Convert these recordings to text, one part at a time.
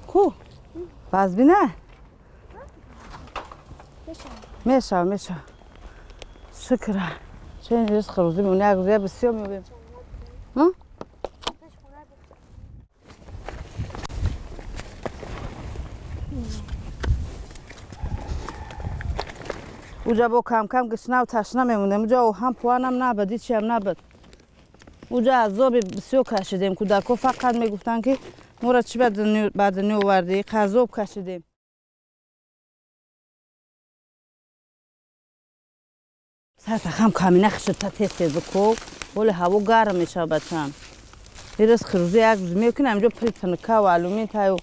Ку? Вазбина? Мешава, мешава. Шукр. Чен ризқ рӯзӣ мемонем, як рӯз бисёр меёбем. Уҷа бо кам-кам гишнав ташна мемонем. Уҷа оҳан пуанам набуд, ҳичиам набуд. Уҷа азоби бисёр кашидем. Кӯдакҳо фақат мегуфтанд, ки моро чӣ ба дунё овардӣ? Азоб кашидем. Сарта хам камина хишта тез-тез бикӯ. Воли ҳаво гарм мешавад, бачам. Ризқи рӯзӣ як рӯз мекунам, инҷо пури тинкаву алюмин таю,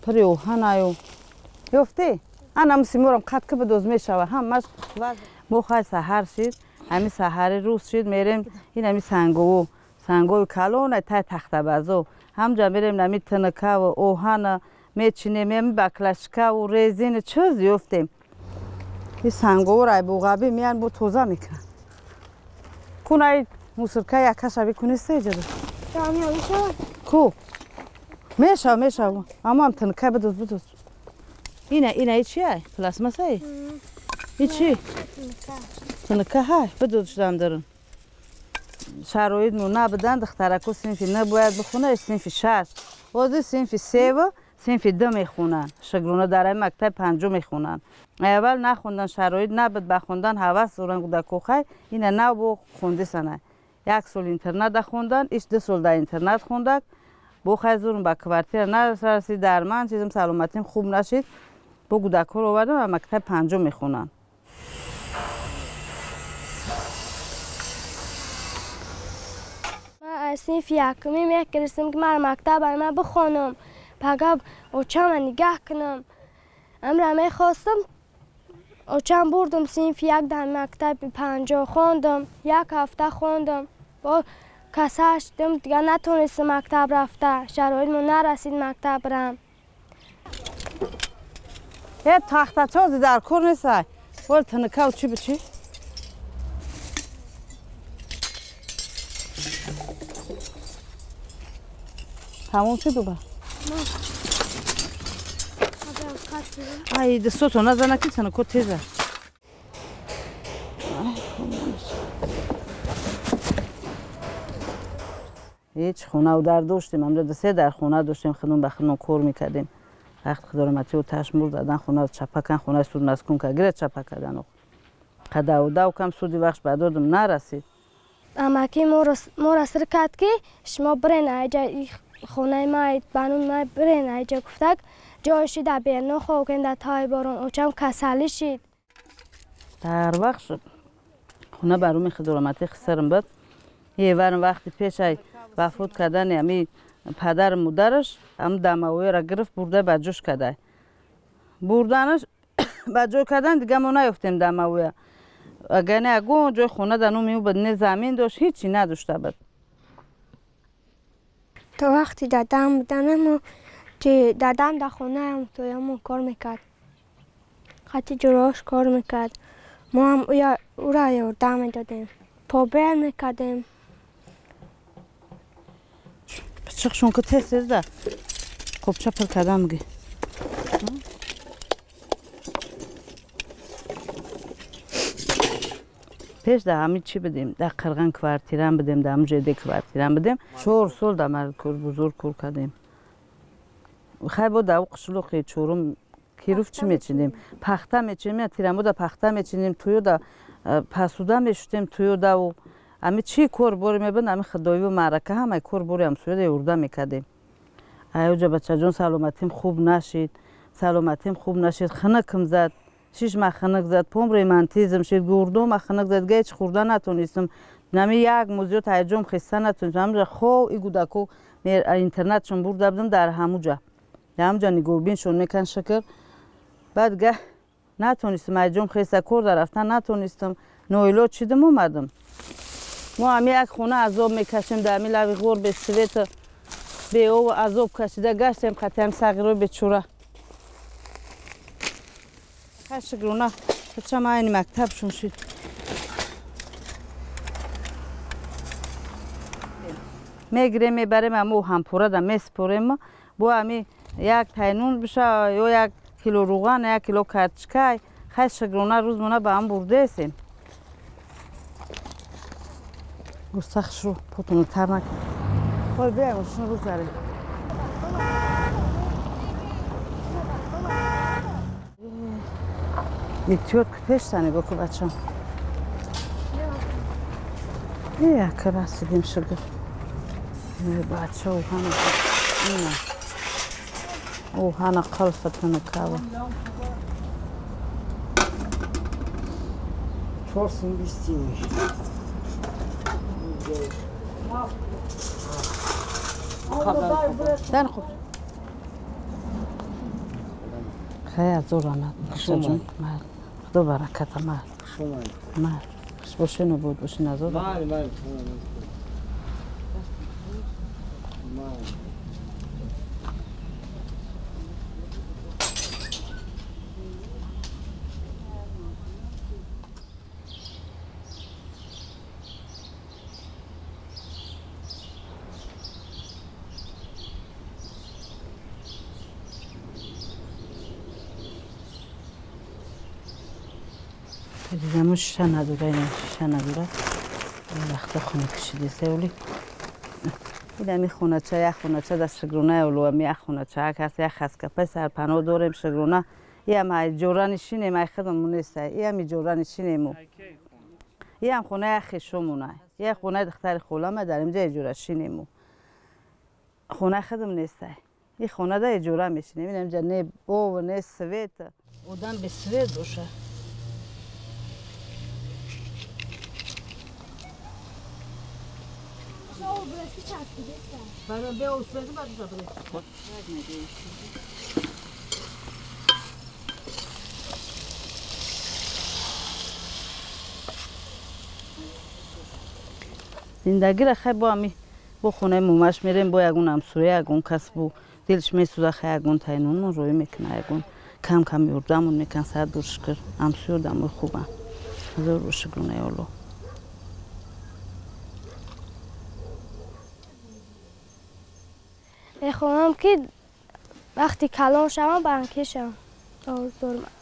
пури оҳанаю. Ёфтӣ? Ана мисиморам қат ки бидоз мешавад. Ҳамаш мо хай саҳар шид, ҳами саҳари рӯз шид, мерем ин ҳами сангову, сангови калон тай тахтабазо. Ҳамҷа мерем нами тинкаву оҳана мечинем, ҳами баклашкаву резини чиз ёфтем. Ин санговро ай буғабӣ меян бо тоза мекунанд. Кун ай мусорка якаша бикуниста иҷоза. Ку? Мешава, мешава. Аммо ҳам тинка бидоз, бидоз. Ина, ина и чи ай? Пластмасса ай? И чи? Тинка ҳай, бидоз шудан дарун. Шароит мо набудан, духтарако синфи на бояд бихона, синфи шаш. Ҳозир синфи севу синфи ду мехонанд. Шукрона дар ай мактаби панҷум мехонанд. Аввал нахондан, шароит набуд, ба хондан ҳавас доранд кӯдако хай, ина нав бо хондисана. Як сол интернат хондан, иш 2 сол дар интернат хондак. Бо хай зурм ба квартира нарасид, дарман чизм саломатим хуб нашид. Бо кӯдакҳоро овардам ва мактаби панҷум мехонанд. Ман аз синфи якумӣ мегиристам, ки ман мактаб ман бихонам, пага очама нигаҳ кунам. Амра мехостам, очам бурдам синфи як дар мактаби панҷо хондам, як ҳафта хондам. Бо касал шудам, дигар натонистам мактаб рафта, шароитмо нарасид мактаб рам. Е тахтачози дар кор несай. Вол тинкав чӣ бичи? Тамом шуд дуба? Ай, дастото назана ки тинко теза. Ҳеҷ хонаву дар доштем, ҳамҷо ду се дар хона доштем, худмон ба худмон кор мекардем. Вақт худорамати оташ мурд, задан хона чапа кан, хонаи суд маскун кард, гира чапа кардан. Қадаву дав кам суди вақт ба додум нарасид. Амаки моро сир кард, ки шумо бирен айҷа хонаи ма, ба номи ма бирен айҷа гуфтак, ҷой шид дар берно хобкен дар таи борон, очам касалӣ шид. Дар вақт хона ба рӯми худорамати хисарам буд. Еварам вақти пешай вафот кардани ами падару модараш ам дамавоеро гирифт, бурда ба ҷӯш кардай. Бурданаш ба ҷой кардан дига мо наёфтем дамавоя. Агар не ягон ҷой хона дар номи ӯ буд, не замин дошт, ҳечи надошта буд. То вақти дадам буданам, ки дадам дар хонаам тоямон кор мекард, хати ҷурош кор мекард, мо ҳам ӯро ёрдам медодем, побер мекардем. Пичиқшон ки тез тез да қопча пур кардам ги. Пеш да ҳами чӣ будем? Дар Қирған квартирам будем, дар ҳам ҷеде квартирам будем. 4 сол дар маркур бузург кор кардем. Хай бо дар қишлоқи чорум Кируф чӣ мечинем? Пахта мечинем, тирамода пахта мечинем, туёда пасуда мешутем, туёдаву ами чӣ кор боре мебуд, ами худоиву маърака ҳамаи кор бори ҳамсояда ёрда мекардем. Ай оҷа бачаҷон саломатим хуб нашид, саломатим хуб нашид, хинакм зад, 6 маҳ хинак зад, пом ремантизм шид, гурдома хинак зад, га ҳеч хӯрда натонистам. Нами як моҳ зиёд ҳаяҷон хиста натонистам. Ҳамҷа хов и кӯдако интернатшон бурда будам дар ҳамуҷа. Дар ҳамуҷа нигоҳбиншон мекан шукр. Баъд га натонистам ҳаяҷон хиста кор дар рафтан натонистам. Ноилоҷ шидам омадам. Мо ҳами як хона азоб мекашем, дар ҳами лави ғор бе света, бе об азоб кашида гаштем қатиам сағирои бечура. Шукрона, бачам айни мактабшон шуд. Мегирем, мебарем, амо ҳампурада месупорем, Бо ами як тайнун биша ё як кило руған, як кило карточкай. Хай шукрона рӯзмона ба ҳам бурдаесем. Густахшро потуну тар накун. Хой биай мошин бигзарем. Эҳтиёт ку пешта нигоҳ ку бачам. Яка расидем шукр. Бача оҳана ина. Оҳана қалфатуну кава. 420. Дан хуб. Хай зор омад. Ҷон. Худо бараката мал. Мал. Хуш бошин буд бошин азор. Мал, мал. Мал. Дидаму шиша надора, ина шиша надора. Вақта хона кашидеса оли. Ин ами хонача, як хонача дар шукрона олу, ами як хонача, як ҳаст, як хаскапай сарпаноҳ дорем шукрона. Иам иҷора нишинем, ай худамон неста. Иам иҷора нишинему. Иам хона як хешомона. Як хонаи духтари холама дар инҷа иҷора шинему. Хона худам неста. Ин хона да иҷора мешинем. Ин инҷа не об, не свет. Одам бе свет боша. Зиндагиро хай бо ами бо хонаи момаш мерем, бо ягон ҳамсоя, ягон кас бо дилш месӯза, хай ягон тайнонмон роӣ мекуна, ягон кам кам ёрдамон мекунад, сад бор шукр. Ҳамсоя одамои хубанд. Ҳазор бор шукронаи Аллоҳ. Мехоҳам ки вақти калон шавам банкӣ шавам. Орзу дорам.